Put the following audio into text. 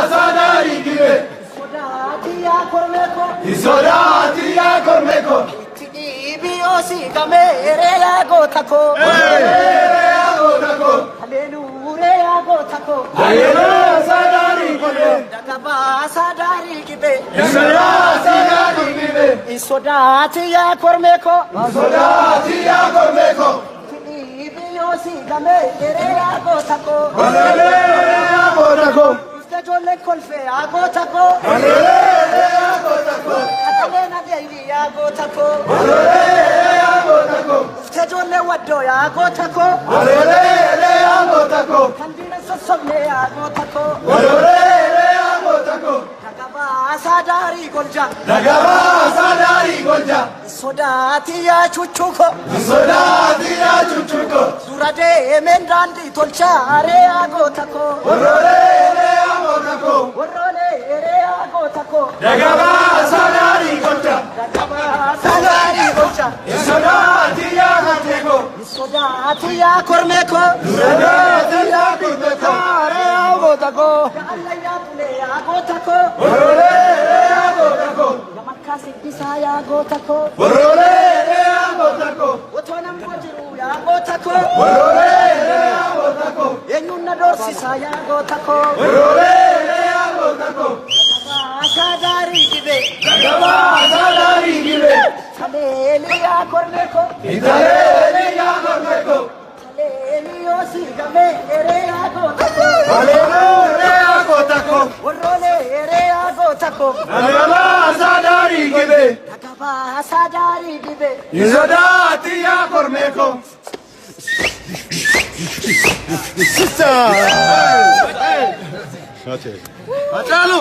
Sadaarii gibee. Sodaatiyaa kormeeko. Sodaatiyaa kormeeko. Itti dhiibii osii gamee yaa goota koo. Yaa goota koo. Haleluuree yaa goota koo. Haleeluu sadaarii gibee. Dagabaa sadaarii gibee. Sodaatiyaa gibee. Sodaatiyaa kormeeko. Sodaatiyaa kormeeko. Itti dhiibii osii gamee yaa goota koo. Yaa goota koo. Dhufte ijoolleen kolfee yaa goota koo. Yaa goota koo. Qaxalee nageeyyi yaa goota koo. Yaa goota koo. Dhufte ijoolleen waddoo yaa goota koo. Yaa goota koo. Kan diina sossobne yaa goota koo. Yaa goota koo. Dagabaa sadaarii golja. Dagabaa sadaarii golja. Sodaatiyaa chuchuko. Sodaatiyaa chuchuko. Dura deemeen daandii tolchaaree yaa goota koo. Yaa goota koo. Warroolee yaa goota koo. Dagabaa sadaarii golja. Dagabaa sadaarii golja. Sodaatiyaa kormeeko. Sodaatiyaa kormee koo. Sodaatiyaa kormeeko. Yaa goota koo. Allayyaa bulee yaa goota koo. Yaa goota koo. Gamakkaa siddisaa yaa goota koo. Yaa goota koo. Otoo namni jiru yaa goota koo. Yaa goota koo. Eenyuun na doorsisaa yaa goota koo. Yaa goota koo. Dagabaa sadaarii gibee. Dagabaa sadaarii gibee. Saleelii yaa kormee koo. Italeelee yaa kormeeko. Saleelii yoo siigamee eree yaa goota koo. Haleluulee yaa goota koo. Warroolee eree yaa goota koo. Dagabaa sadaarii gibee. Dagabaa sadaarii gibee. Sodaatiyaa kormeeko. Sister. Hachalu.